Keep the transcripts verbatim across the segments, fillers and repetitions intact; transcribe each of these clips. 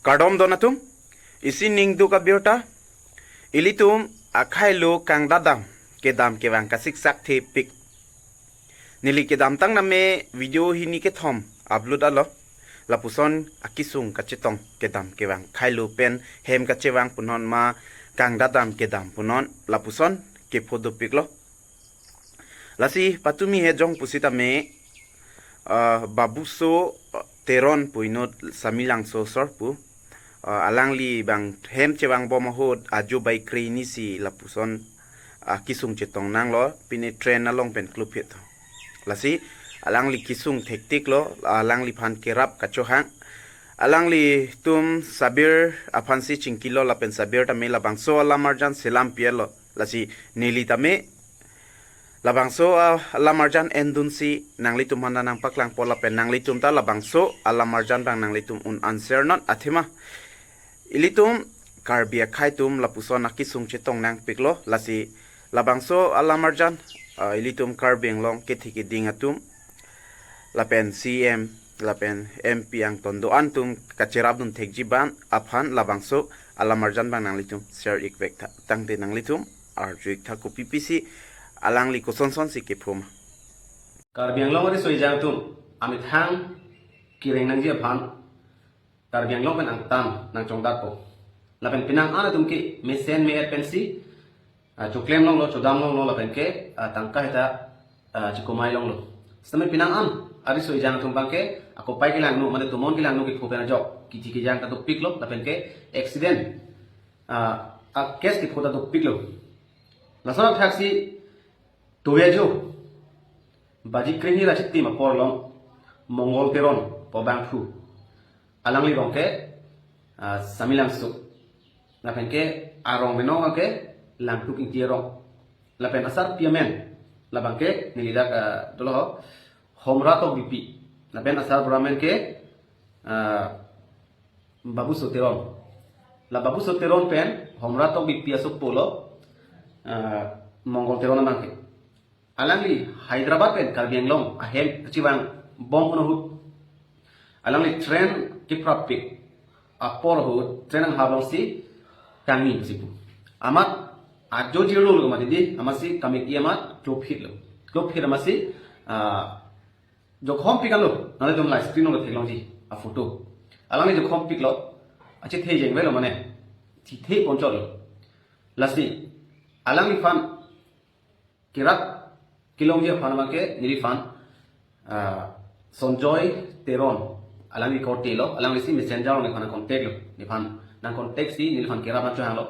Kardom don atum, isi ningduk abirta, ilitum akhailo kangdadam kedam kevang kasiksak thepik. Neli kedamtang name video hini kethom upload alo, lapuson akisung kachetong kedam kevang khailo pen hem kachevang punon ma kangdadam kedam punon lapuson kepho dopiklo. Lasi patumi he jong pusitame, ah, Babuso, ah, Teron pu inut Samelangso sorpu, ah, alangli bang hem chevangbom ahut ajo bai kre hini si lapuson, ah, kisung chetong nanglo, pine train along pen klup hit. Lasi alangli kisung thektiklo, alangliphan kerap kachohang. Alanglitum Sabir aphansi chingkilo lapen Sabir tame labangso alam arjan selam pielo. Lasi neli tame labangso, ah, alam arjan endunsi nanglitum aphan nangpaklangpo lapen nanglitum ta labangso alam arjan bang nanglitum un answer non athema. Ilitum Karbi akhai atum lapuson akisung chetong nangpiklo, lasi labangso alam arjan, ah, ilitum Karbi Anglong kethe keding atum lapen C M lapen M P angton do-an atum kacherapdun thekji bang aphan labangso alam arjan bang nanglitum share ikvek tha. Tangte nanglitum arju ik tha kopi pisi alangli kosonson si kepho ma. Karbi Anglong ari soi jang atum amethang kereng nangji aphan Karbi Anglong pen angtan nangchongdakpo. Lapen penang an atum ke mesen me-et pensi, ah, choklem longlo, chodam longlo, lapen ke, ah, tangka heta, ah, chikomai longlo. Sitame penang an ari soi jang atum bang ke akopai kelangno, mane tomon kelangno kepho pen ajok kithi kejang ta dopiklo, lapen ke accident, ah, a case kepho ta dopiklo. Lason athaksi Tuvejo, baji kre hini ra chitim apor along Mongol Teron pu abangphu. Alangli bang ke, ah, Samelangso. Lapen ke arong menong ke Langtuk Ingti arong. Lapen asarpi amen labang ke neli dak, ah, dolo Homra Tokbipi. Lapen asarbura amen ke, ah, Babuso Teron. La Babuso Teron pen Homra Tokbipi asopo lo, ah, Mongol Teron abang ke. Alangli Hyderabad pen Karbi Anglong ahem kachevangbom ahut, alangli train keprapik apor ahut train anghap alongsi kangni pusi pu. Amat ajo jirlo lo mati di, amatsi kamik i amat klop hitlo. Klop hit amatsi, ah, jokhom pik alo, nanglitum la screen along theklongji aphoto. Alangli jokhom piklo, achethe jengvelo mane, chethe ponchotlo. Lasi alangliphan kerap kelongji aphan abang ke neliphan, ah, Sonjoy Teron, alangli korte lo, alanglisi messenger along nephan contact lo, nephan nangcontact si neliphan kerap nangchohanglo.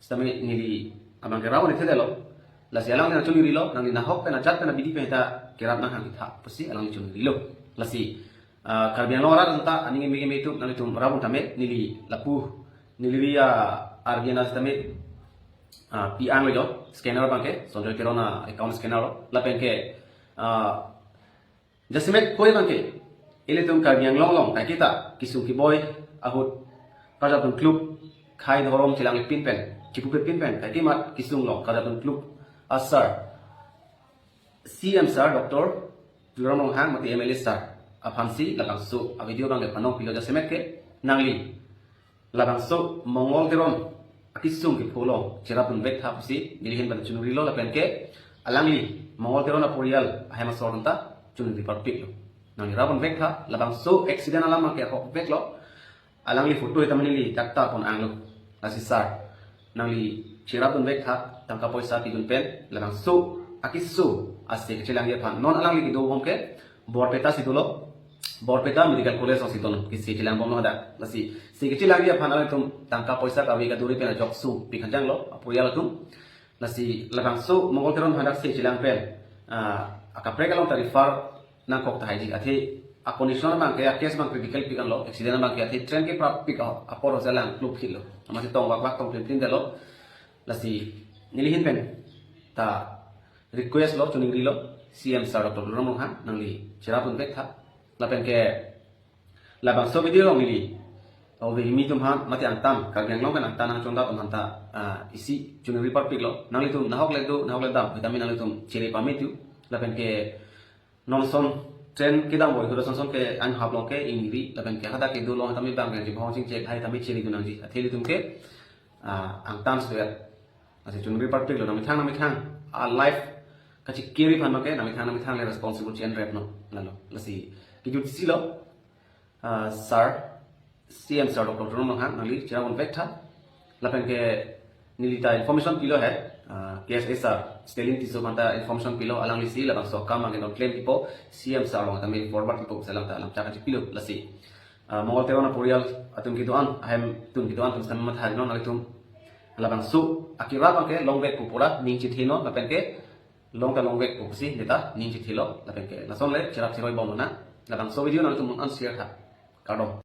Sitame neli abang ke rap-un ithedetlo. Lasi alangli nangchoningri lo, nangli nahok pen ajat pen abidi pen ta kerap nanghangtha pusi alangli choningrilo. Lasi, ah, Karbi Anglong arat anta aning eme eme atum nanglitum rap-un tame, neli lapu, neli ria argena sitame, ah, pi-ang lo jo, scanner abang ke, Sonjoy Teron a-account scanner lo, lapen ke, ah, jasemet koi abang ke, ilitum Karbi Anglong along kaiketa kisung keboi ahut karjapdun klup, khei dhorom chelangle pin pen, chipupet pin pen, kaike mat kisung along karjapdun klup asar, C M sir, Doctor Tuliram Ronghang mate M L A sir aphansi labangso avideo abang ke panongpilo, jasemet ke nangli labangso Mongol Teron akisung kepho along cherapdunvek tha pusi neli ahin pen choningrilo, lapen ke alangli Mongol Teron aporial ahem asor anta choningri parpiklo. Nangli rap-unvek tha, labangso accident alam abang ke ahokveklo. Alangli photo heta neli doctor pon anglo. Lasi sir, nangli cherapdunvek tha, tangka poisa pidun pen, labangso akiso ase kachelangji aphan. Non alangli kedobom ke Borpeta si dolo, Borpeta Medical College alongsi don, kese chelangbomlo hadak. Lasi se kachelangji aphan alangtum tangka poisa kave kaduri pen ajok sum pikhanjanglo aporial atum. Lasi labangso Mongol Teron hadak se chelang pen, ah, akaprek along ta refer nangkok tahai ji. Athe a-condition abang ke, a-case abang critical pik anlo, accident abang ke, athe train keprapik a-, apor jalang klop hitlo. Amatsi tong vakvak tong plim plim detlo. Lasi neli ahin pen ta request lo, choningrilo, C M sir Doctor Tuliram Ronghang, nangli cherapdunvek tha. Lapen ke labangso video along neli ove kimi atum aphan mate angtan, Karbi Anglong pen angtan nangchongdat atum aphan ta, ah, isi choningri parpiklo. Nanglitum nahokle do, nahokle dam, vitamin nanglitum chere pame tu. Lapen ke non ason Chen kedam boi hura sonson ke an hap long ke ingri lapen ke hadak kedo long tame bang ke jibhong chingchek hai tame chiri dunangji. Athe ilitum ke ah, angtan suet. Lasi chunri parpik lo nangmethang nangmethang a life kachikiri aphan ke nangmethang nangmethang le responsible chen rep no. Lalo lasi kejut si lo ah, sir, C M sir Doctor Tuliram Ronghang nangli chira un vek tha. Lapen ke neli ta information pilo he ah, K S A sir Stalin Tisso aphanta information pilo, alanglisi labangso akam abang non claim pipo, C M sir along tame forward pipo, selang ta alam chaka chipilo lasi. Ah, Mongol Teron aporial atum kedo-an, ahem atum kedo-an atum sitame matha non nangtum. Labangso akira abang ke long vek pu pura ning chithe non lapen ke long ta long vek pusi neta ning chithe lo lapen ke lason le cherap cheroi bom na. Labangso video nangtum an share tha. Kardom.